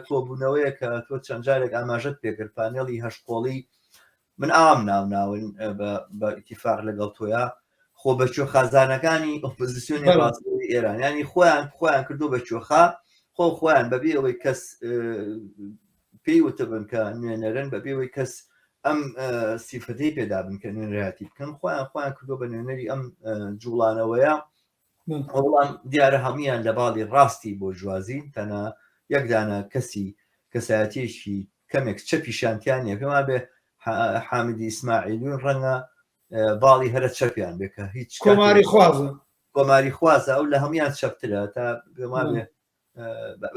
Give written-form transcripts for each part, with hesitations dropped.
کۆبوونەوەیە کە تۆ چەند جارێک ئاماژەت پێکرد پانێڵی هەشقۆڵی من ئام ناوناون بە ئیتیفاق لەگەڵ تۆیا خۆ بە کوێخازانەکانی ئۆپۆزیسیۆنی ڕاستڕەوی ئێران ینی خۆیان خۆیان کردو بە کوێخا خۆ خۆیان بەبێ ئەوەی کەس پێی وتبن کە نوێنەرن بەبێ ئەوەی کەس ئەم سیفەتەی پێدابن کە نوێنەرایەتی بکەن خۆیان خۆیان کردو بە نوێنەری ئەم جوڵانەوەیە بەڵام دیارە هەمویان لە باڵی ڕاستی بۆرژوازین تەنها یەک دانە کەسی کەسایەتیەکی کەمێک چەپیشان تیا نیە پێم وابێ حامدی ئیسماعیلیون ڕەنگە باڵی هەرە چەپیان بێ کە هیچ کۆماری خوازە کۆماری خوازە ئەو لە هەمویان چەپترە تا پێم وابێ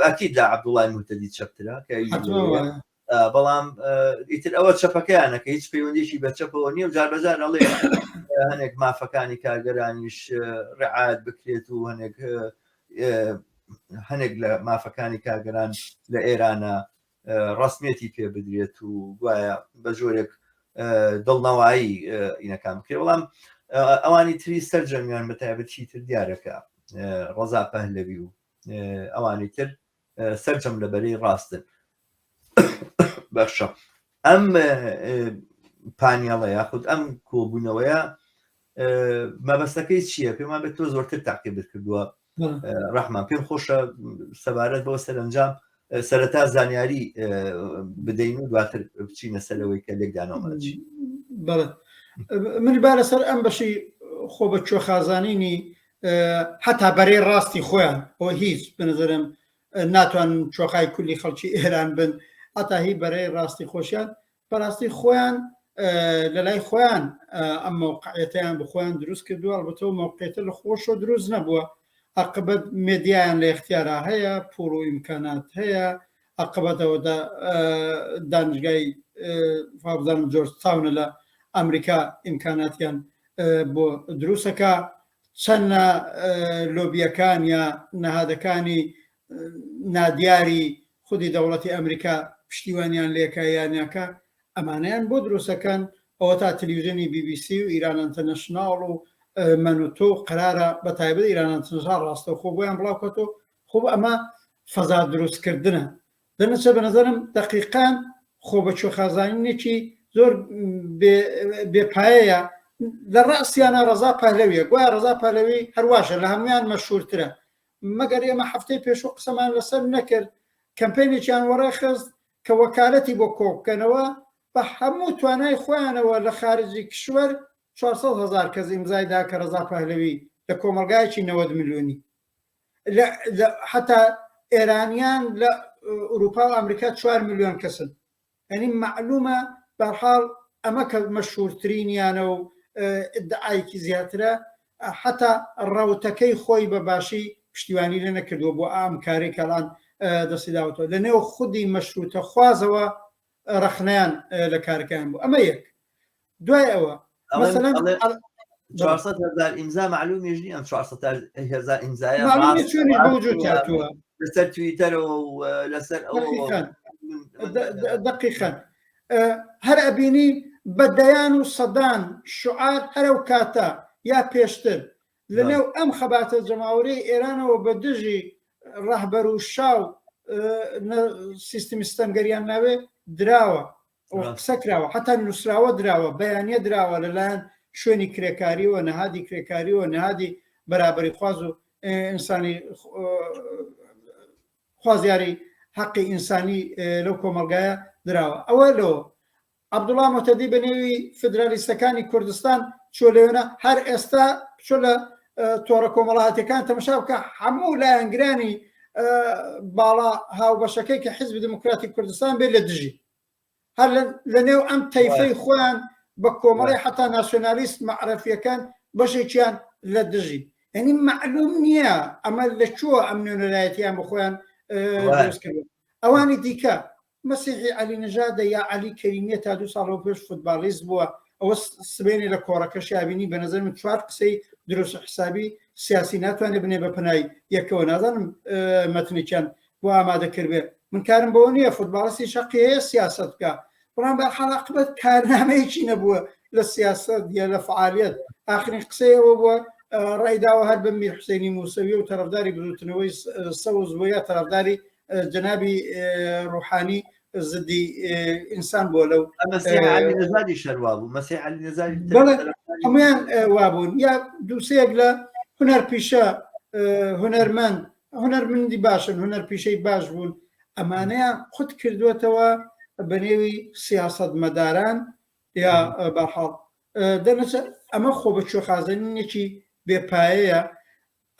ئەکید لە عەبدوڵای موهتەدی چەپترە کە بەڵام ئیتر ئەوە چەپەکەیانە کە هیچ پەیوەندیشی بە چەپەوە نییە و جار بەجار ئەڵێ هەنێک مافەکانی کارگەرانیش ڕعاات بکرێت و هەنێک هەنێک لە مافەکانی کارگەران لە ئێرانە ڕسمیەتی پێ بدرێت و گوایە بە جۆرێک دڵنەوایی ئینەکان بکرێت بەڵام ئەوانی تری سەرجەمیان بە تایبەتی تر دیارەکە ڕەزا پەهلەوی و ئەوانی تر سەرجەم لە بەرەی ڕاستن باشە ئەم پانیەڵە یاخود ئەم کۆبوونەوەیە مەبەستەکەی چییە پێمان بێت تۆ زۆرتر تاقیبت کردووە ڕەحمان پێم خۆشە سەبارەت بۆ سەرنجام سەرەتا زانیاری بدەین و دواتر بچینە سەرەوەی کە لێکدانەوەمان چی بەڵێ من با لەسەر ئەم بەشی خۆ بە کوێخازانینی حتا بەرەی ڕاستی خۆیان بۆ هیچ بەنظرم ناتوانن چۆخای کولی خەڵکی ئێران بن هەتا هی بەرەی ڕاستی خۆشیان بەڕاستی خۆیان لە لای خۆیان ئەم مەوقعیەتیان بە خۆیان دروست کردووە ئەڵبەتە و مەوقعیەتە لە خۆشەوە دروست نەبووە عقبەت مێدیایان لە اختیارا هەیە پوڵ و ئیمکانات هەیە عقبەتەوە دانشگای فابزانم جۆرج تاونە لە ئەمریکا ئیمکاناتیان بۆ دروستەکە چەندە لۆبیەکان یا نەهادەکانی نادیاری خودی دەوڵەتی ئەمریکا پشتیوانیان لێکە یا ناکە ئەمانەیان بۆ دروستەکەن ئەوە تا تەلەڤیزیۆنی بی بی سی و ئیران ئەنتەرنەشناڵ و من و تۆ قەرارە بە تایبەت ئیران ئەنتەرنەشناڵ ڕاستەوخۆ بۆیان بڵاو کەتەوە خۆ ئەمە فەزا دروستکردنە دەنەچە بە نەزەرم دەقیقەن خۆ بە کوێخازانینێکی زۆر بێ پایەیە لە ڕەسیانە ڕەزا پەهلەویە گوایە ڕەزا پەهلەوی هەرواشە لە هەمویان مەشهورترە مەگەر ئێمە هەفتەی پێشوو قسەمان لەسەر نەکرد کەمپینێکیان وەڕێ خست کە وەکالەتی بۆ کۆ بکەنەوە بە هەموو توانای خۆیانەوە لە خارجی کشوەر 400 هەزار کەس ئیمزای دا کە ڕەزا پەهلەوی لە کۆمەڵگایەکی 90 ملیۆنی حتا ئێرانیان لە ئوروپا و ئەمریکا 4 ملیۆن کەسن ئەنی معلومە بەرحاڵ ئەمە کە مەشهورترینیانە و ئیدعایەکی زیاترە حتا ڕەوتەکەی خۆی بە باشی پشتیوانی لێ نەکردووە بۆ ئام کارێک کەڵان دەستی داوەتەوە لە نێو خودی مەشروتە خوازەوە ڕەخنەیان لە کارەکەیان بوو ئەمە یەک دوای ئەوە مەسەلەن 400 هزار ئیمزا معلومیش نییە ئەم 400 هزار ئیمزایە معلوم چۆنیش بە وجود هاتووە لەسەر تویتەرەوە و لەسەر ئەوە دقیقا هەر ئەبینی بە دەیان و سەدان شعار هەرەو کاتە یا پێشتر لەنێو ئەم خەباتە جەماوەریی ئێرانەوە بە دژی ڕەهبەر و شا و سیستمی ستەمگەریان ناوێ دراوە قسە کراوە حتا نووسراوە دراوە بەیانە دراوە لەلایەن شوێنی کرێکاریەوە نەهادی کرێکاریەوە نەهادی بەرابەری خواز و ئینسانی خوازیاری حەقی ئینسانی لەو کۆمەلگایە دراوە ئەوە لەوە عەبدوڵا موهتەدی بە نێوی فیدرالیستەکانی کوردستان چوە لەوێنە هەر ئێستا چۆ لە تۆڕە کۆمەڵاتیەکان تەمەشا بکە هەموو لایەنگرانی باڵا هاوبەشەکەی کە حزبی دموکراتی کوردستان بێ لە دژی هەر لە نێو ئەم تەیفەی خۆیان بە کۆمەڵی حتا ناسیۆنالیست مەعرەفیەکان بەشێکیان لە دژی یعنی معلوم نییە ئەمە لە کووە ئەم نوێنەرایەتیان بە خۆیان دروست کرد ئەوانی دیکە مەسیحی عەلی نەژادە یا عەلی کەریمیە تا دوو ساڵەوە پێش فوتباڵیست بووە ئەوە سبێنێ لە کۆڕەکەشیا بینی بە نظر من چوار قسەی دروست و حسابی سیاسی ناتوانێت بنێ بە پەنای یەکەوە نازانم مەتنێکیان بۆ ئامادە کردبێ من کارم بەوە نییە فوتباڵستی شەقی هەیە سیاست بکە بەڵام بە حەڵاقبەت کارنامەیەکی نەبووە لە سیاست یا لە فعالیت ئاخرین قسەی ئەوە بووە ڕایداوە هەر بە میر حوسێنی موسەوی و تەرەفداری بزوتنەوەی سەوز بووە یا تەرەفداری. جەنابی ڕوحانی زدی ئینسان بۆ لەو نەزادی شەروا بوو مەسی علی نەزادی هەمویان وابوون یا دووسەیەک لە هونەر پیشە هونەرمەند هونەرمەندی باشن هونەر پیشەی باش بوون ئەمانەیان قوت کردوێتەوە بە نێوی سیاست مەداران یا بەحاڵ دەنەچە ئەمە خۆ بە چۆخازنێکی بێپایەیە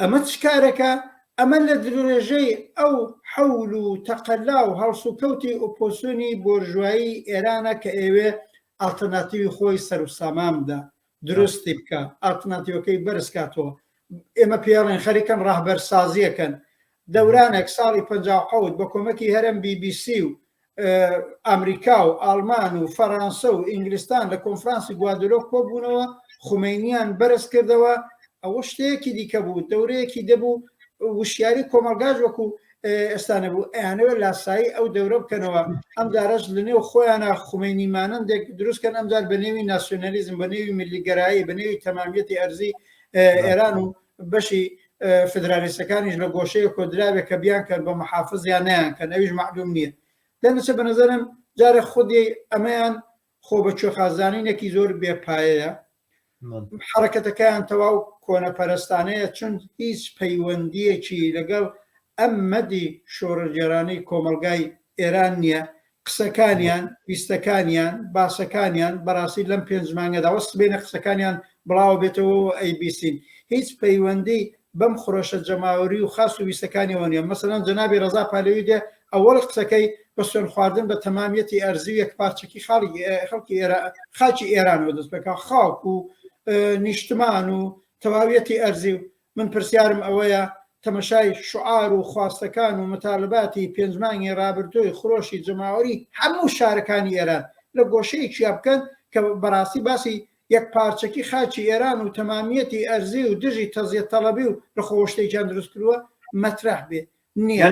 ئەمە چ کارێکە؟ ئەمە لە درێژەی ئەو حەول و تەقەلا و هەڵسوکەوتی ئۆپۆزسیۆنی بۆرژوایی ئێرانە کە ئەیەوێ ئاڵتەرناتیوی خۆی سەروسامان بدا، دروستی بکا، ئاڵتەرناتیوەکەی بەرز کاتەوە. ئێمە پێی ئەڵێن خەریکن ڕەهبەرسازی ئەکەن. دەورانێک ساڵی 57 بە کۆمەکی هەرەم بی بی سی و ئامریکا و ئاڵمان و فەرانسە و ئینگلستان لە کۆنفرانسی گوادلۆپ کۆبوونەوە، خومەینیان بەرز کردەوە، ئەوە شتەیەکی دیکە بوو، دەورەیەکی دەبوو وشیاری کۆمەڵگاش وەکو ئێستا نەبوو، ئەیانەوێت لاسایی ئەو دەورە بکەنەوە، ئەمجارەش لەنێو خۆیانە خومەینی مانەندێک دروست کەن، ئەمجار بە نێوی ناسیۆنالیزم، بە نێوی میللیگەرایی، بە نێوی تەمامیەتی ئەرزی ئێران و بەشی فدرالیستەکانیش لە گۆشەیەک کۆدراوێ کە بیانکەن بە محافز یان نەیانکەن ئەویش مەعلوم نییە. دەرنەچە بە نەزەرم جارێ خودی ئەمەیان خۆ بە کوێخازانینێکی زۆر بێ پایەیە. حەڕەکەتەکەیان تەواو کۆنەپەرستانەیە چون هیچ پەیوەندییەکی لەگەڵ ئەم مەدی شۆڕشگێرانەی کۆمەڵگای ئێران نییە. قسەکانیان، ویستەکانیان، باسەکانیان بەڕاستی لەم پێنج مانگەدا وە سبەینێ قسەکانیان بڵاوە بێتەوە و ئەیبیسین هیچ پەیوەندی بەم خرۆشە جەماوەری و خاست و ویستەکانیەوە نیە. مەسەلەن جەنابی ڕەزا پالەوی دێ ئەوەڵی قسەکەی بە سوێند خواردن بە تەمامیەتی ئەرزی و یەکپارچەکی خاڵی خەڵکی ئێران خاکی ئێرانەوە دەست پێکا خاک و نیشتمان و تەواویەتی ئەرزی و من پرسیارم ئەوەیە تەمەشای شوعار و خواستەکان و متالباتی پێنج مانگی ڕابردووی خرۆشی جەماوەری هەموو شارەکانی ئێران لە گۆشەیەکیا بکەن کە بەڕاستی باسی یەکپارچەکی خاکی ئێران و تەمامیەتی ئەرزی و دژی تەزیە تەڵەبی و لەخۆوە شتێکیان دروست کردووە مەترەح بێ نییە.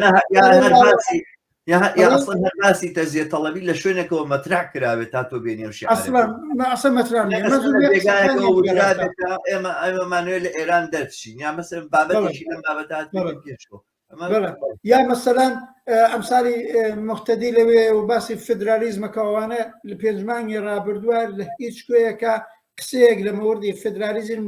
یا ئەسڵەن هەر باسی تەزیە تەڵەبی لە شوێنێکەوە مەترح کراوێت تا تۆ بێنی ئەم شیعرە ئەسڵەن ئەسڵەن مەترح نییە. مەزوور بێ جێگایەکەوە قسەکانیان وترابێت کە ئێمە ئێمەمانەوێت لە ئێران دەرچین یا مەسەلەن بابەتێکی لەم بابەتە هاتبێتە پێشەوە. ئەمە بەڵێ. یا مەسەلەن ئەمساڵی موهتەدی لەوێ و باسی فدرالیزمەکە ئەوانە لە پێنج مانگی ڕابردووە لە هیچ کوێیەکە قسەیەک لە مەوردی فدرالیزم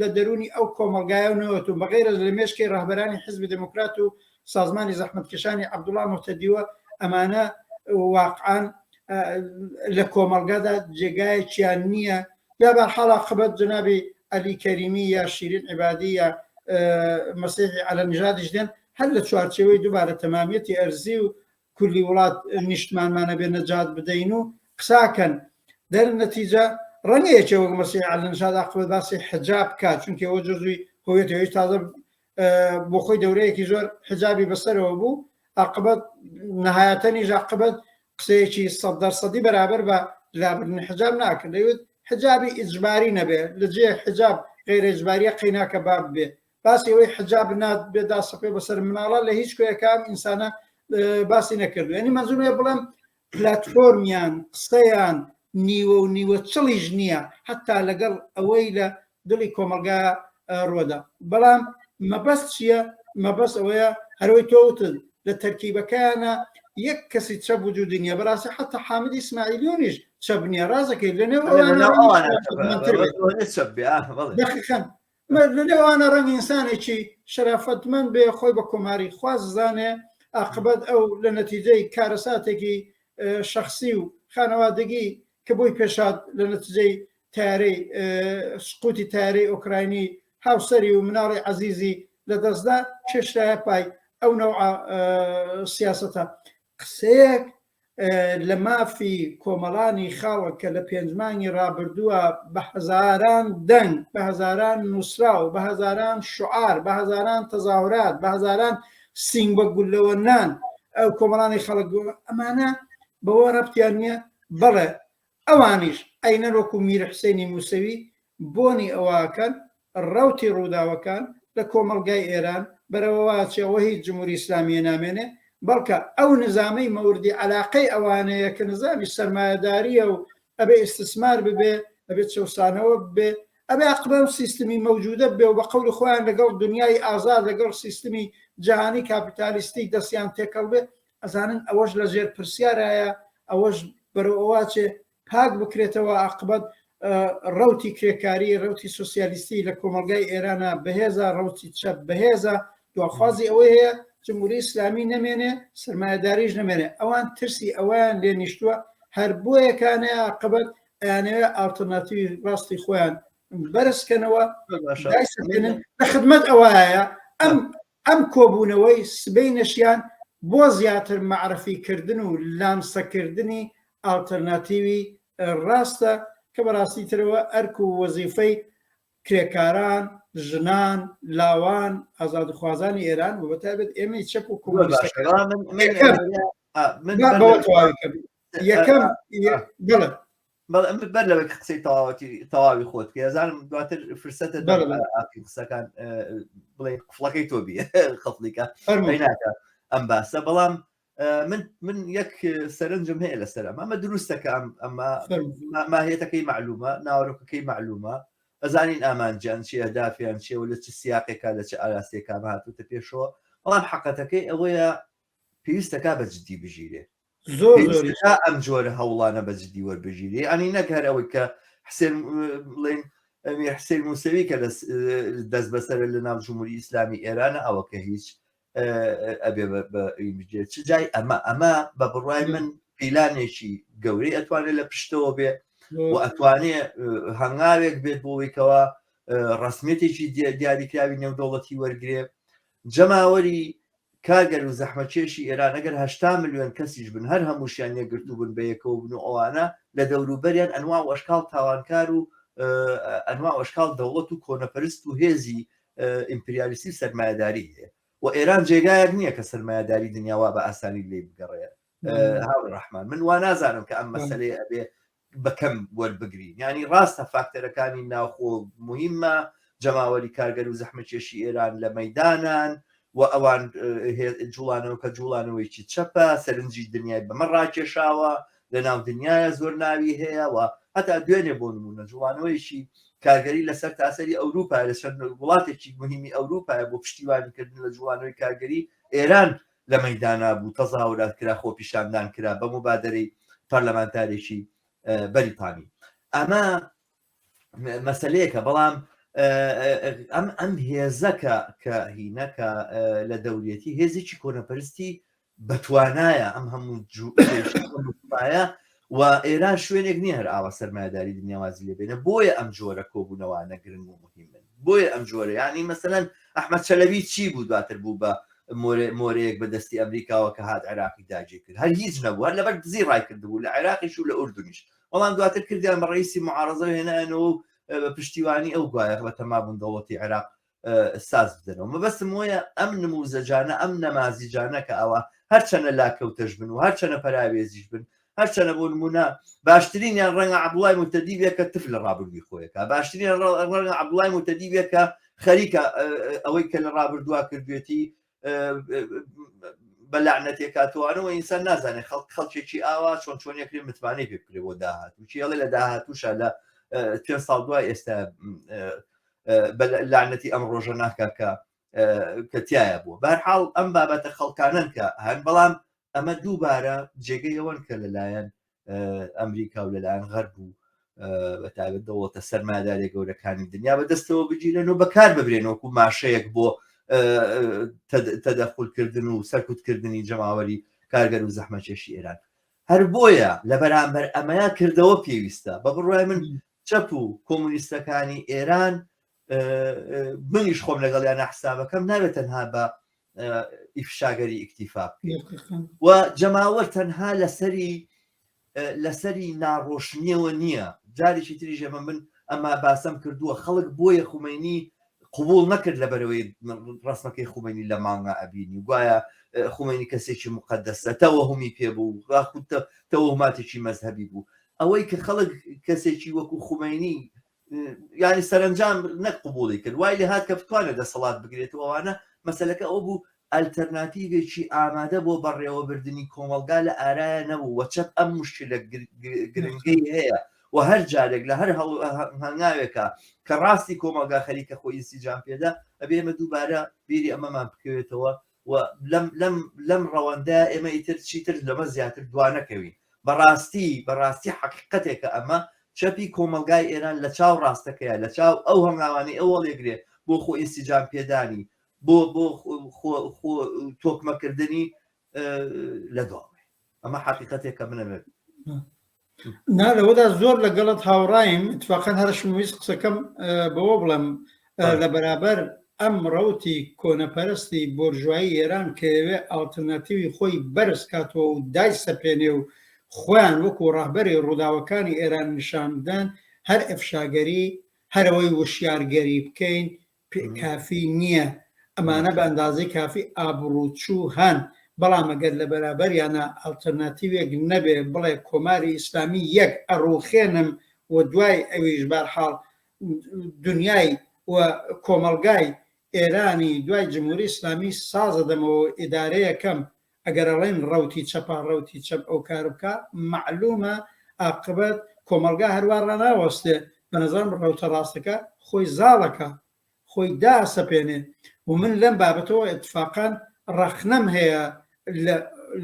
لە دەروونی ئەو کۆمەڵگایە نەوەت و بەغەیرەز لە مێشکی ڕەهبەرانی حزبی دێموکرات و سازمانی زەحمەتکێشانی عەبدوڵا موهتەدیوە ئەمانە واقعان لە کۆمەڵگادا جێگایەکیان نییە یا بەرحاڵ عاقبەت جەنابی عەلی کەریمی یا شیرین عیبادی یا مەسیحی عەلەنژادیش دێن هەر لە چوارچێوەی دووبارە تەمامیەتی ئەرزی و کولی وڵات نیشتمانمانە بێ نەجات بدەین و قساکەن دەر نەتیجە ڕەنگە یەکێ وەک مەسیح عەلەنژاد عاقبەت باسی حجاب بکات چونکە ئەوە جزوی هویەتی ئەویش تازە بۆ خۆی دەورەیەکی زۆر حجابی بەسەرەوە بوو عاقبەت نهایەتەنیش عاقبەت قسەیەکی سەد دەرسەدی بەرابەر بە لابردنی حجاب ناکرد دەیوت حجابی ئیجباری نەبێ لە جێ حجاب غەیرە ئیجباریە قەیناکە باب بێ باسی ئەوەی حجاب نات بێ داسەپێ بەسەر مناڵە لە هیچ کوێکام ئینسانە باسی نەکردو یعنی مەنزومەیە بڵێم پلاتفۆرمیان قسەیان نیوە و نیوە چڵیش نییە حتا لەگەڵ ئەوەی لە دڵی کۆمەڵگا ڕۆدا بەڵام مەبەست چییە مەبەست ئەوەیە هەروەی تۆ وتت لە تەرکیبەکەیانە یەک کەسی چەپ وجودی نییە بەڕاستی حتا حامدی ئیسماعیلیونیش چەپ نییە ڕازەکەی لەنێو ئەوانە دەقیقەن لەنێوانە ڕەنگ ئینسانێکی شەرافەتمەند بێ خۆی بە کۆماری خواز زانێ ئاقبەت ئەو لە نەتیجەی کارەساتێکی شخصی و خانەوادگی کە بۆی پێشات لە نەتیجەی تارەی سقوتی تارەی ئۆکراینی هاوسەری و مناڵی عەزیزی لەدەستدا کێشرایە پای ئەو نەوعە سیاسەتە قسەیەک لە مافی کۆمەڵانی خەڵک کە لە پێنج مانگی ڕابردووە بە هەزاران دەنگ، بە هەزاران نووسراو، بە هەزاران شوعار، بە هەزاران تەزاهورات، بە هەزاران سینگ بە گوللەوە نان ئەو کۆمەڵانی خەڵک ئەمانە بەوە ڕەبتیان نییە؟ بەڵێ ئەوانیش عەینەن وەکو میر حسێنی موسەوی بۆنی ئەوەکەن ڕەوتی ڕووداوەکان لە کۆمەڵگای ئێران بەرەوە واچێ وە هیچ جمهوری ئیسلامیە نامێنێ بەڵکە ئەو نزامەی مەوردی عەلاقەی ئەوانەیە کە نزامی سەرمایەداریە و ئەبێ ئیستسمار ببێ ئەبێ چەوسانەوە ببێ. ئەبێ ئەقبەم سیستمی مەوجودە بێ و بە قەولی خۆیان لەگەڵ دنیای ئازاد لەگەڵ سیستمی جەهانی کاپیتالیستی دەستیان تێکەڵ بێ ئەزانن ئەوەش لە ژێر پرسیارایە ئەوەش بەرەو ئەوە چێ پاک بکرێتەوە عاقبەت ڕەوتی کرێکاری ڕەوتی سوسیالیستی لە کۆمەڵگای ئێرانە بەهێزە ڕەوتی چەپ بەهێزە دواخوازی ئەوەی هەیە جمهوری ئیسلامی نەمێنێ سرمایەداریش نەمێنێ ئەوان ترسی ئەویان لێ نیشتووە هەر بۆیەکانەیە عاقبەت ئەیانەوێ ئاڵتەرناتیوی ڕاستی خۆیان بەرزکەنەوە لە خدمەت ئەوایە ئەم ئەم کۆبوونەوەی سبەینەشیان بۆ زیاتر مەعرفی کردن و لامسەکردنی ئاڵتەرناتیوی ڕاستە کە بەڕاستی ترەوە ئەرک و وەزیفەی کرێکاران، ژنان، لاوان، ئازادیخوازانی ئێران و بەتایبەت ئێمەی چەپ و کۆمۆنیستەکان یەکەم بەڵێ بەڵێ ئەم بەر لەوەی کە قسەی تەواوەتی تەواوی خۆت کە ئەزانم دواتر فرسەتە ئاخری قسەکان بڵێ قفڵەکەی تۆ بی قفڵیکە ناکە ئەم باسە بەڵام من من یەک سەرنجم هەیە لەسەر ئەمە ئەمە دروستە کە ئەم ئەمە ماهیەتەکەی معلومە ناوەرۆکەکەی معلومە ئەزانین ئامانجیان چی ئەهدافیان چیە و لە چ سیاقێکا لە چ ئاراستێکا هاتوتە پێشەوە بەڵام حقەتەکەی ئەوەیە پێویستەکە بە جدی بژیرێ زۆر زۆر ئەم جۆرە هەوڵانە بە جدی وەربگیرێ ئەنی نەک هەر ئەوەی کە حسێن بڵێن ئەمیر حسێن موسەوی کە دەست بەسەر لە ناو جمهوری ئیسلامی ئێرانە ئەوە کە هیچ ئەبێ بە چ جای ئەمە ئەمە بە بڕای من پیلانێکی گەورەی ئەتوانێت لە پشتەوە بێ و ئەتوانێ هەنگاوێک بێت بۆ ئەوەی ڕسمیەتێکی دیاریکراوی نێودەوڵەتی وەرگێ جەماوەری کارگەر و زەحمەتکێشی ئێران ئەگەر 80 ملیۆن کەسیش بن هەر هەمووشیان یەکگرتوو بن بە یەکەوە بن و ئەوانە لە دەوروبەریان ئەنوا و ئەشکاڵ تاوانکار و ئەنوا و ئەشکاڵ دەوڵەت و کۆنەپەرست و هێزی ئیمپریالیستی و سەرمایەداری هەیە و ئێران جێگایەک نییە کە سەرمایەداری دنیا وا بە ئاسانی لێی بگەڕێ هاوڕێ ڕەحمان من وا نازانم کە ئەم مەسەلەیە ئەبێ بە کەم وەربگرین یانی ڕاستە فاکتەرەکانی ناوخۆ مهمە جەماوەری کارگەر و زەحمەتکێشی ئێران لە مەدانان و ئەوان جوڵانەوە کە جوڵانەوەیکی چەپە سەرنجی دنیای بەمە ڕاکێشاوە لە ناو دنیاە زۆر ناوی هەیە و هەتا دوێنێ بۆ نمونە جوڵانەوەیکی کارگەری لەسەر تاسەری ئەوروپا لە چەند وڵاتێکی مهمی ئەوروپایە بۆ پشتیوانیکردن لە جوڵانەوەی کارگەری ئێران لە مەیدانا بوو، تەزاهورات کرا، خۆپیشاندان کرا بە موبادەرەی پەرلەمانتارێکی بەریتانی. ئەمە مەسەلەیەکە، بەڵام ئەم ئەم هێزە کە کە هینە کە لە دەوریەتی هێزێکی کۆنەپەرستی بەتوانایە ئەم هەموو جوایە و ئێران شوێنێک نییە هەر ئاوا سەرمایەداری دنیا وازی لێ بێنە بۆیە ئەم جۆرە کۆبوونەوانە گرنگ و مهمن بۆیە ئەم جۆرە یانی مەسەلەن ئەحمەد چەلەبی چی بوو دواتر بوو بە مۆرەیەک بە دەستی ئەمریکاوە کە هات عێراقی داگیر کرد هەر هیچ نەبوو هەر لەبەر دزی ڕای کردبوو لە عێراقیش و لە ئوردنیش بەڵام دواتر کردیان بە ڕئیسی معارەزە و هێنایانەوە و بە پشتیوانی ئەو گوایە بە تەما بوون دەوڵەتی عێراق ساز بدەنەوە مەبەستم وەیە ئەم نموزەجانە ئەم نەمازیجانە کە ئەوە هەرچەنە لاکەوتەش بن و هەرچەنە پەراوێزیش بن هەرچەنە بۆ نمونە باشترینیان ڕەنگە عەبدوڵای موتەدی بێ کە تف لە ڕابردووی خۆیەکە باشترین ڕەنگە عەبدوڵای موتەدی بێ کە خەریکە ئەوەی کە لە ڕابردووە کردوێتی بە لەعنەتێکاتوانەوە ئینسان نازانێت خەڵک خەڵکێکی ئاوا چۆن چۆن یەکرێ متمانەی پێ بکرێ بۆ داهاتوو چی ئەڵێ لە داهاتووشە لە پێ ساڵ دوای ئێستا بە لەعنەتی ئەم ڕۆژە ناکا کە کە تایە بووە بەرحاڵ ئەم بابەتە خەڵکانن کە هەن بەڵام ئەمە دووبارە جێگەی ئەوەن کە لەلایەن ئەمریکا و لەلایەن غەرب و بە تایبەت دەوڵەتە سەرمایەداری گەورەکانی دنیا بەدەستەوە بگیرن و بەکار ببرێن وەکو ماشەیەک بۆ تەدەخولکردن و سەرکوتکردنی جەماوەری کارگەر و زەحمەتکێشی ئێران هەر بۆیە لە بەرامبەر ئەمەیە کردەوە پێویستە بە بڕوای من چەپ و کۆمونیستەکانی ئێران منیش خۆم لەگەڵیانە حسابەکەم نابێت تەنها بە ئیفشاگەری ئیکتیفا و جەماوەر تەنها لەسەری لەسەری ناڕۆشنیەوە نییە جارێکی تریش ئەمە من ئەمە باسم کردووە خەڵک بۆیە خومینی قبول نەکرد لە بەرەوەی ڕسمەکەی خومینی لە مانگا ئەبینی گوایە خومینی کەسێکی مقدەسە تەوەهمی پێ بوو خود تەوەهماتێکی مەزهەبی بوو ئەوەی کە خەڵک کەسێکی وەکو خومینی یعنی سەرنجام نەک قوبولی کرد وای لێ هات کە بتوانێت دەسەڵات بگرێت و ئەوانە مەسەلەکە ئەو بوو ئەلتەرناتیڤێکی ئامادە بۆ بەڕێوەبردنی کۆمەڵگا لە ئارایە نەبوو و چەپ ئەم مشکلە گرنگەی هەیە و و هەر جارێک لە هەر هەنگاوێکە کە ڕاستی کۆمەڵگا خەریکە خۆی ئینسیجام پێدا ئەبێ ئێمە دووبارە بیری ئەمەمان بکەوێتەوە و لەم لەم لەم ڕەوەندە ئێمە ئیتر چیتر لەمە زیاتر دوا نەکەوین. بەڕاستی بەڕاستی حەقیقەتێکە ئەمە چەپی کۆمەڵگای ئێران لە چاو ڕاستەکەیە لە چاو ئەو هەنگاوانەی ئەو هەڵیەگرێ بۆ خۆ ئینسیجام پێدانی بۆ بۆ خۆ خۆ تۆکمەکردنی لە دواوەیە. ئەمە حەقیقەتێکە منەوێت. نا لەوەدا زۆر لەگەڵت هاوڕایم اتفاقا هەرشم ویست قسەکەم بەوە بڵێم لە بەرابەر ئەم ڕەوتی کۆنەپەرستی بۆرژوایی ئێران کەیەوێ ئاڵترناتیوی خۆی بەرز کاتەوە و دای سەپێنێ و خۆیان وەکو ڕەهبەری ڕووداوەکانی ئێران نیشان بدەن هەر ئەفشاگەری هەرەوەی وشیارگەری بکەین کافی نییە، ئەمانە بە ئەندازەی کافی ئابڕووچوو هەن، بەڵام ئەگەر لە بەرابەریانا ئەڵتەرناتیوێک نەبێ بڵێ کۆماری ئیسلامی یەک ئەڕووخێنم و دوای ئەویش بارحاڵ دنیای و کۆمەڵگای ئێرانی دوای جمهوری ئیسلامی سازەدەمەوە و ئیدارەیەکەم ئەگەر ئەڵێن ڕەوتی چەپە ڕەوتی چەپ ئەو کارە بکا مەعلومە ئاقبەت کۆمەڵگا هەروا ڕاناوەستێ بەنەزەرم ڕەوتە ڕاستەکە خۆی زاڵەکا خۆی داسەپێنێ و من لەم بابەتەوە ئیتفاقان ڕەخنەم هەیە لە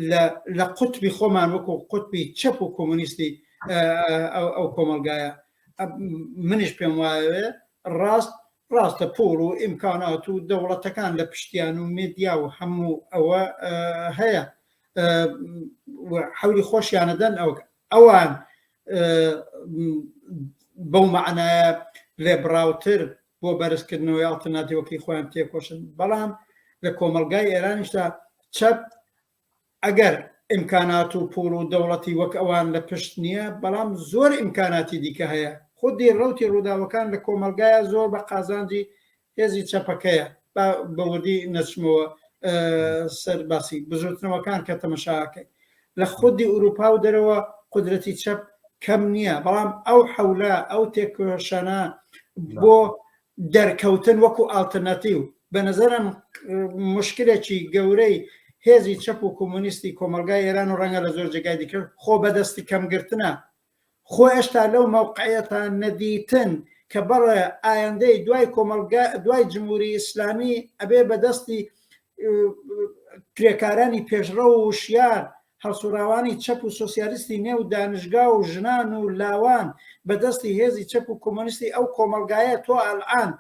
لە لە قوتبی خۆمان وەکو قوتبی چەپ و کۆمۆنیستی ئەو کۆمەڵگایە منیش پێم وایە ڕاست ڕاستە پوڵ و ئیمکانات و دەوڵەتەکان لە پشتیان و مێدیا و هەموو ئەوە هەیە حەولی خۆشیانە دەن ئەو ئەوان بەو مەعنایە لێبڕاوتر بۆ بەرزکردنەوەی ئاڵترناتیوەکەی خۆیان تێکۆشن بەڵام لە کۆمەڵگای ئێرانیشدا چەپ ئەگەر ئیمکانات و پوڵ و دەوڵەتی وەک ئەوان لە پشت نییە، بەڵام زۆر ئیمکاناتی دیکە هەیە. خودی ڕەوتی ڕووداوەکان لە کۆمەڵگایا زۆر بە قازانجی هێزی چەپەکەیە. با بە وردی نەچمەوە سەر باسی بزووتنەوەکان کە تەمەشا ئەکەی لە خودی ئورووپا و دەرەوە قودرەتی چەپ کەم نییە، بەڵام ئەو حەولە، ئەو تێکۆشانە بۆ دەرکەوتن وەکو ئاڵترناتیو، بە نەزەرم موشکلێکی گەورەی هێزی چەپ و کۆمۆنیستی کۆمەڵگای ئێران و ڕەنگە لە زۆر جێگای دیکە خۆ بەدەستی کەم گرتنە، خۆ ئێشتا لەو مەوقعیەتە نەدیتن کە بەڵێ ئایەندەی دوای کۆمەڵگا دوای جمهوری ئیسلامی ئەبێ بەدەستی کرێکارانی پێشڕەو و وشیار هەڵسوڕاوانی چەپ و سۆسیالیستی نێو دانشگا و ژنان و لاوان بە دەستی هێزی چەپ و کۆمۆنیستی ئەو کۆمەڵگایە تۆ ئەلئان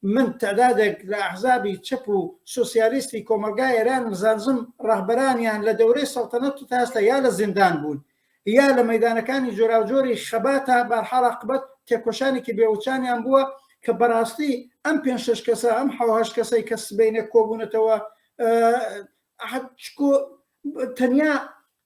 من تعدادێک لە ئەحزابی چەپ و سۆسیالیستی کۆمەڵگای ئێران زانزم ڕەهبەرانیان لە دەورەی سەڵتەنەت تا ئێستا یا لە زیندان بوون یا لە مەیدانەکانی جۆراوجۆری خەباتا بارحاڵ عاقبەت تێکۆشانێکی بێوچانیان بووە کە بەڕاستی ئەم پێنج شەش کەسە ئەم حەو هەشت کەسەی کە سبەینێ کۆبوونەتەوە چکۆ تەنیا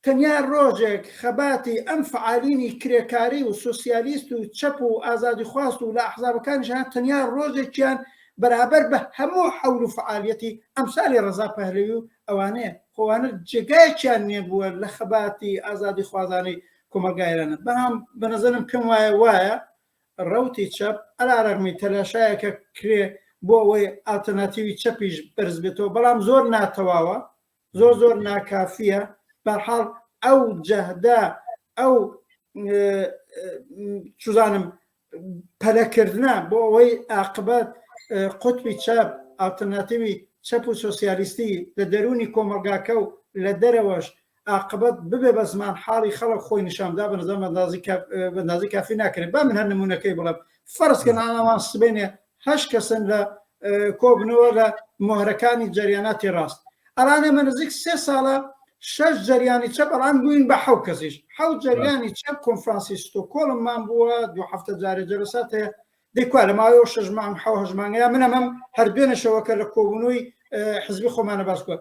تەنیا ڕۆژێک خەباتی ئەم فەعالینی کرێکاری و سۆسیالیست و چەپ و ئازادیخواست و لە ئەحزابەکانیش هەیە تەنیا ڕۆژێکیان بەرابەر بە هەموو حەول و فەعالیەتی ئەمسالی ڕەزا پەهلەوی و ئەوانەیە خۆوانە جێگایەکیان نییە بووە لە خەباتی ئازادیخوازانەی کۆمەڵگای ئێرانە بەڵام بە نەزەرم پێم وایە وایە ڕەوتی چەپ عەلا رەغمی تەلاشایەکە کرێ بۆ ئەوەی ئالتەرناتیوی چەپیش بەرز بێتەوە بەڵام زۆر ناتەواوە زۆر زۆر ناکافیە بەرحاڵ ئەو جەهدە ئەو چزانم پەلەکردە بۆ ئەوەی ئاقبەت قوتبی چەپ ئالتەرناتیوی چەپ و سۆسیالیستی لە دەرونی کۆمەڵگاکە و لە دەرەوەش ئاقبەت ببێ بە زمان حاڵی خەڵک خۆی نیشاندا بە نظام بەندازی کافی ناکرێت با من هەر نمونەکەی بڵێم فەرز کەن ئاوان سبێنێ هەشت کەسن لە کۆبنەوە لە مۆهرەکانی جەریاناتی ڕاست ئەڵان ئێمە نزیک سێ ساڵە شەش جەریانی چەپ ئەڵان بووین بە حەو کەسیش حەو جەریانی چەپ کۆنفرانسی ستۆکۆڵممان بووە دوو هەفتە جارێ جەلەسات هەیە دەی کوا لە ماوەی ئەو شەش مانگ حەو هەشت مانگەیە من ئەمەم هەر دوێنێشەوە کە لە کۆبوونەوەی حزبی خۆمانە باس بووە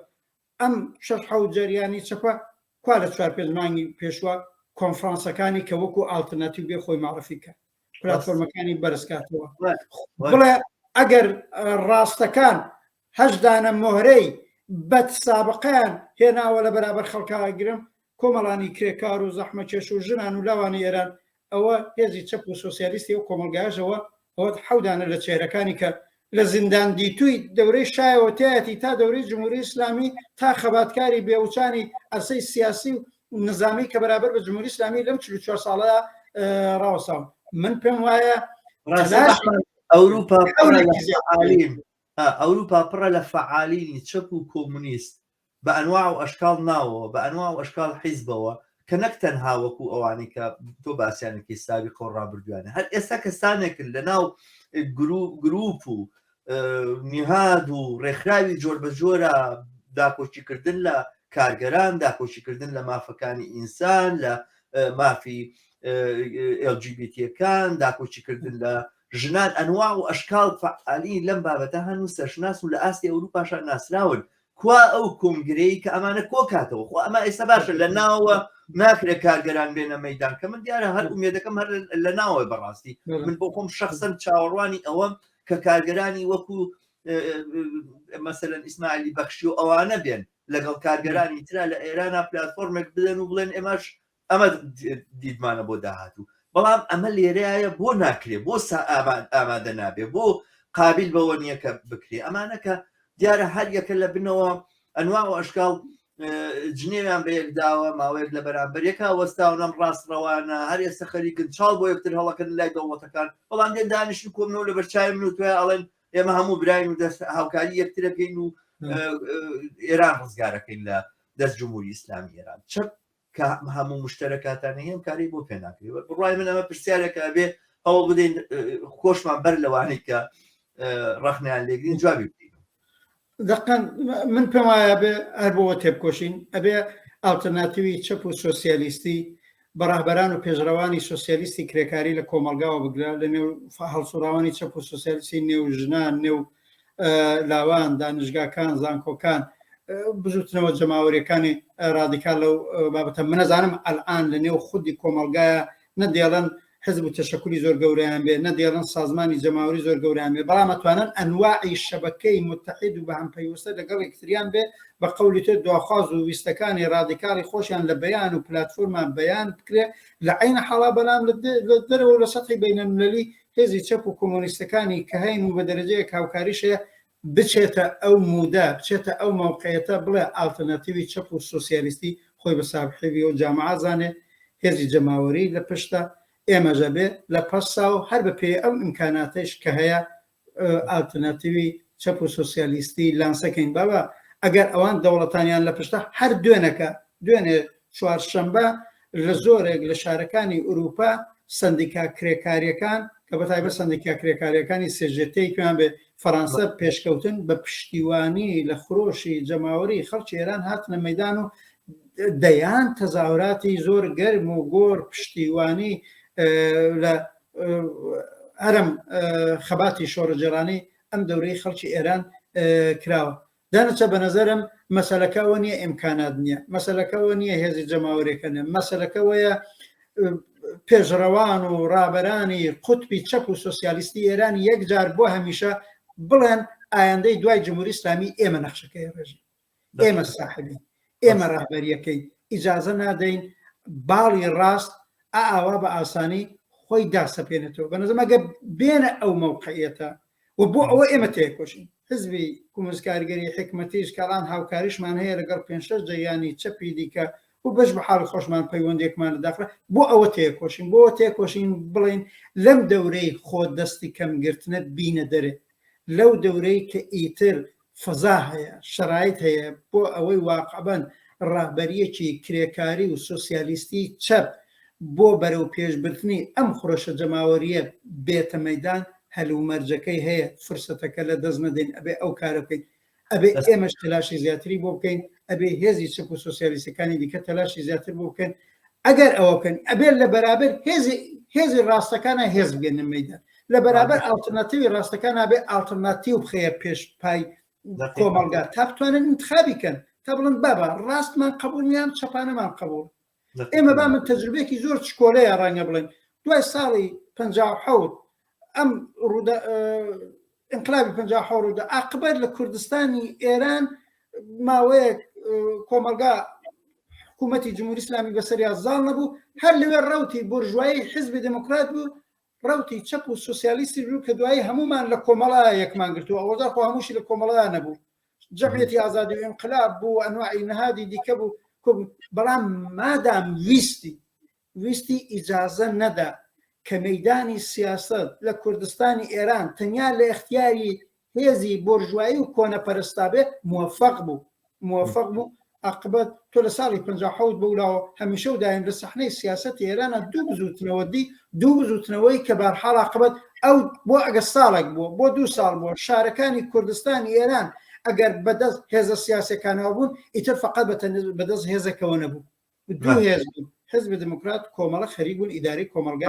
ئەم شەش حەوت جەریانی چەپە کوا لە چوار پێنج مانگی پێشوە کۆنفرانسەکانی کە وەکو ئاڵترناتیو بێ خۆی معرفی کە پلاتفۆرمەکانی بەرزکاتەوە بڵێ ئەگەر ڕاستەکان هەشدانە مۆهرەی بەد سابقیان هێناوە لە بەرابەر خەڵکاگرم کۆمەڵانی کرێکار و زەحمەکێش و ژنان و لاوانی ئێران ئەوە هێزی چەپ و سۆسیالیستی و کۆمەڵگایشەوە ئەوە حەودانە لە چێرەکانی کە لە زیندان دیتووی دەورەی شایەوە تایەتی تا دەورەی جمهوری ئیسلامی تا خەباتکاری بێوچانی عەرسەی سیاسی و نزامی کە بەرابەر بە جمهوری ئیسلامی لەم 44 ساڵەدا ڕاوەساون من پێم وایە ئەوروپا ئەوروپا پڕە لە فەعالینی چەپ و کۆمونیست بە ئەنواع و ئەشکاڵ ناوەوە، بە ئەنواع و ئەشکاڵ حیزبەوە، کە نەک تەنها وەکو ئەوانەی کە تۆ باسیان ئەکەی سابیقە و ڕابردوویانە، هەر ئێستا کەسانێکن لە ناو گروپ و نیهاد و ڕێکخراوی جۆربەجۆرە داکۆکیکردن لە کارگەران، داکۆکیکردن لە مافەکانی ئینسان، لە مافی LGBT یەکان، داکۆکیکردن لە ژنان، ئەنواع و ئەشکاڵ فەعالین لەم بابەتە هەن و سەرشناس و لە ئاستی ئەوروپاشا ناسراون. کوا ئەو کۆنگرەی کە ئەمانە کۆکاتەوە؟ خۆ ئەمە ئێستا باشە لە ناوە ناکرێت کارگەران بێنە مەدان کە من دیارە هەر ئومێدەکەم هەر لە ناوە بەڕاستی من بۆ خۆم شخصن چاوەڕوانی ئەوەم کە کارگەرانی وەکو مەسەلەن ئیسماعیلی بەخشی و ئەوانە بێن لەگەڵ کارگەرانی ترا لە ئێرانە پلاتفۆرمێک بدەن و بڵێن ئێمەش ئەمە دیدمانە بۆ داهاتوو بەڵام ئەمە لێرەیە بۆ ناکرێ بۆ ئامادە نابێ بۆ قابل بەوە نییە کە بکرێ ئەمانە کە دیارە هەر یەکە لە بنەوە ئەنوا و ئەشکاڵ جنێویان بە یەکداوە ماوەیەک لە بەرامبەر یەکا وەستاونەم ڕاست ڕەوانە هەر ئێستا خەریکن چاڵ بۆ یەکتر هەڵەکەن لای دەوڵەتەکان بەڵام دێن دانیشن کۆمنەوە لە بەرچاوی من و توای ئەڵێن ئێمە هەموو براین و دەست هاوکاری یەکترەکەین و ئێران ڕزگارەکەین لە دەست جمهوری ئیسلامی ئێران چەپ کە هەموو مشتەرەکاتانە هەیە ئەم کارەی بۆ پێ ناکرێ بڕوای من ئەمە پرسیارێکە ئەبێ هەوڵ بدەین خۆشمان بەر لەوانەی کە ڕەخنەیان لێگرین جوابی بدەین. دەقەن من پێم وایە بێ هەر بۆوە تێبکۆشین ئەبێ ئاڵتەرناتیوی چەپ و سۆسیالیستی بە ڕەهبەران و پێشڕەوانی سۆسیالیستی کرێکاری لە کۆمەڵگاوە بگرە لە نێو هەڵسوڕاوانی چەپ و سۆسیالیستی نێو ژنان نێو لاوان، دانشگاکان، زانکۆکان، بزوتنەوە جەماوەریەکانی رادیکال لەو بابەتە منەزانم ئەلئان لە نێو خودی کۆمەڵگایە نە دێڵن حزب و تەشەکولی زۆر گەورەیان بێ نە دێڵن سازمانی جەماوەری زۆر گەورەیان بێ بەڵام ئەتوانن ئەنواعی شەبەکەی متحید و بەهەم پەیوەستە لەگەڵ یەکتریان بێ بە قەولی تر دواخواز و ویستەکانی رادیکاڵی خۆشیان لە بەیان و پلاتفۆرما بەیان بکرێ لە عەین حاڵا بەلام لە دەرەوە و لە سەتحی بەینەلملەلی هێزی چەپ و کۆمۆنیستەکانی کە هەین و بە دەرەجەیەک هاوکاریش هەیە بچێتە ئەو مودە، بچێتە ئەو مەوقعیەتە بڵێ ئاڵتەرناتیوی چەپ و سۆسیالیستی خۆی بە ساحێبی ئەو جامعە زانێ، هێزی جەماوەری لە پشتە، ئێمەش ئەبێ لە پەسا و هەر بە پێی ئەو ئیمکاناتەیش کە هەیە ئاڵتەرناتیوی چەپ و سۆسیالیستی لانسە کەین. بابا ئەگەر ئەوان دەوڵەتانیان لە پشتە هەر دوێنەکە، دوێنێ چوارشەمبە لە زۆرێک لە شارەکانی ئورووپا سەندیکا کرێکارییەکان کە بە تایبەت سەندیکا کرێکارییەکانی CGT پێیان بێ فەرانسە پێشکەوتن بە پشتیوانی لە خرۆشی جەماوەری خەڵکی ئێران هاتنە مەیدان و دەیان تەزاوراتی زۆر گەرم و گۆڕ پشتیوانی لە هەرم خەباتی شۆڕشگێڕانەی ئەم دەورەی خەڵکی ئێران کراوە. دانەچە بەنەزەرم مەسەلەکە ئەوە نییە ئیمکانات نییە، مەسەلەکە ئەوە نییە هێزی جەماوەریەکە نییە، مەسەلەکە ئەوەیە پێشڕەوان و ڕابەرانی قوتبی چەپ و سۆسیالیستی ئێران یەکجار بۆ هەمیشە بڵێن ئایندەی دوای جمهوری ئیسلامی ئێمە نەخشەکەی ڕێژین، ئێمە ساحبین، ئێمە ڕەهبەریەکەین، ئیجازە نادەین باڵی ڕاست ئاوا بە ئاسانی خۆی داسەپێنێتەوە. بەنەزەرم ئەگەر بێنە ئەو مەوقعیەتە و بۆ ئەوە ئێمە تێکۆشین. حزبی کۆمۆنیست کارگەری حیکمەتیش کە ئەڵان هاوکاریشمان هەیە لەگەڵ پێنج شەش جەریانی چەپی دیکە و بەش بە حاڵی خۆشمان پەیوەندیەکمان لە داخلە بۆ ئەوە تێکۆشین بۆ ئەوە تێکۆشین بڵێین لەم دەورەی خۆ دەستی کەم گرتنە بینە دەرێ لەو دەورەی کە ئیتر فەزا هەیە شەرایت هەیە بۆ ئەوەی واقعبەن ڕەهبەریەکی کرێکاری و سۆسیالیستی چەپ بۆ بەرەو پێشبردنی ئەم خرۆشە جەماوەریە بێتە مەیدان هەلومەرجەکەی هەیە فرسەتەکە لە دەست نەدەین ئەبێ ئەو کارە بکەین ئەبێ ئێمەش تەلاشی زیاتری بۆ بکەین ئەبێ هێزی چەپ و سۆسیالیستەکانی دیکە تەلاشی زیاتر بۆ بکەن ئەگەر ئەوە بکەن ئەبێ لە بەرابەر هێزی هێزی ڕاستەکانە هێز بگەنە مەیدان لە بەرابەر ئاڵترناتیوی ڕاستەکان نابێ ئاڵترناتیو بخەیە پێش پای کۆمەڵگا تا بتوانن انتخابی کەن تا بڵن بابا ڕاستمان قبول نیان چەپانەمان قبول ئێمە با من تەجروبەیەکی زۆر چکۆلەیە ڕەنگە بڵێن دوای ساڵی 57 ئەم ڕوودا انقلابی 57 ڕوودا عاقبەت لە کوردستانی ئێران ماوەیەک کۆمەلگا حکوومەتی جمهوری ئیسلامی بەسەریا زاڵ نەبوو هەر لەوێ ڕوتی بورژوایی حزبی دموکرات بوو ڕوتی چەپ و سوسیالیستی بوو کە دوایی هەمومان لە کۆمەڵا یەکمان گرتووە ئەوەدا خۆ هەمووشی لە کۆمەڵا نەبوو جەمعیەتی ئازادی و ئینقلاب بوو ئەنواعی نەهادی دیکە بوو بەڵام مادام ویستی ویستی ئیجازە نەدا کە مەیدانی سیاسەت لە کوردستانی ئێران تەنیا لە ئیختیاری هێزی بۆرژوایی و کۆنەپەرستا بێ موەفەق بوو موەفەق بوو عاقبەت تۆ لە ساڵی 57 بەولاوە هەمیشە و دایم لە سەحنەی سیاسەتی ئێرانە دوو بزووتنەوە دی دوو بزووتنەوەی کە بارحاڵ عاقبەت ئەو بۆ ئەگە ساڵێک بووە بۆ دوو ساڵ بووە شارەکانی کوردستانی ئێران ئەگەر بەدەست هێزە سیاسەکانەوە بوون ئیتر فقط بەدەست هێزەکەوە نەبوو دوو هێز بوون حزب دموکرات کۆمەڵە خەریک بوون ئیداری کۆمەڵگا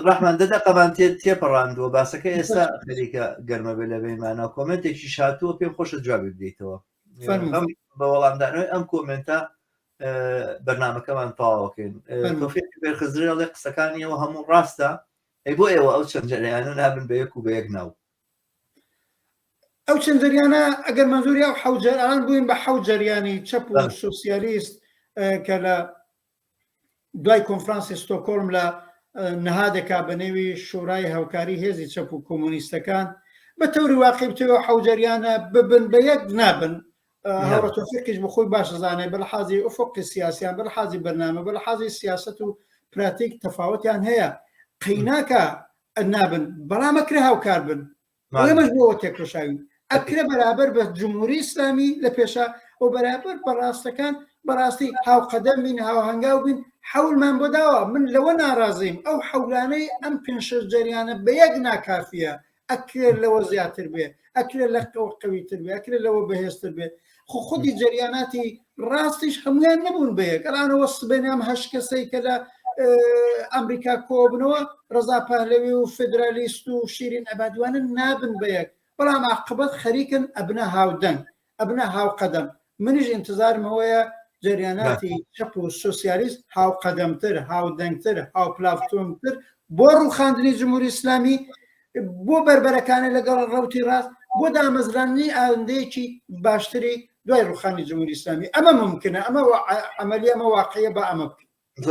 ڕەحمان دە دەقەمان تێ تێپەڕاندووە باسەکە ئێستا خەریکە گەرمە بێ لە بینمانە کۆمنتێکی شاتووە پێم خۆشە جوابی بدەیتەوە بە وەڵامدانەوەی ئەم کۆمنتە بەرنمەکەمان تەواوەکەین تۆفیق بێرخزرێ ئەڵێ قسەکانیەوە هەموو ڕاستە ئەی بۆ ئێوە ئەو چەند جەریانە نابن بە یەک و بە یەک ناو ئەو چەند جەریانە ئەگەر مەنزوری ئەو حەوت جەریان بووین بە حەوت جەریانی چەپ و سۆسیالیست کە لە دوای کۆنفرانسی ستۆکۆڵم لە نەهادێکا بە نێوی شورای هاوکاری هێزی چەپ و کۆمۆنیستەکان بە تەوری واقعی بتەوە حەوت جەریانە ببن بە یەک نابن هاوڕێ تۆفیقیش بە خۆی باش دەزانێت بە لحازی ئوفقی سیاسیان بە لحازی بەرنامە بە لحازی سیاسەت و پراتیک تەفاوتیان هەیە قەیناکە نابن بەڵام ئەکرێ هاوکار بن ئێمەش بۆ تێکۆشاوین ئەکرێ بەرابەر بە جمهوری ئیسلامی لە پێشە و بەرابەر بە ڕاستەکان بەڕاستی هاوقەدەم بین هاوهەنگاو بین حەولمان بۆ داوە من لەوە ناڕازیم ئەو حەولانەی ئەم پێ شەش جەریانە بە یەک ناکافیە ئەکرێت لەوە زیاتر بێ ئەکرێت لە قەویتر بێ ئەکرێت لەوە بەهێزتر بێ خۆ خودی جەریاناتی ڕاستیش هەمویان نەبوون بە یەک ئەلانەوە سبێنێ ئەم هەشت کەسەی کە لە ئەمریکا کۆبنەوە ڕەزا پەهلەوی و فدرالیست و شیرین عبادیوانە نابن بە یەک بەڵام عاقبەت خەریکن ئەبنە هاودەنگ ئەبنە هاوقەدەم منیش ئینتزارم ئەوەیە جەریاناتی چەپ و سۆسیالیست هاوقەدەمتر هاودەنگتر هاوپلاتفۆرمتر بۆ ڕووخاندنی جمهوری ئیسلامی بۆ بەربەرەکانە لەگەڵ ڕەوتی ڕاست بۆ دامەزراندنی ئایندەیەکی باشتری دوای ڕوخانی جمهوری ئیسلامی ئەمە ممکنە ئەمە عملی ئەمە واقعیە بە ئەمە بکەین.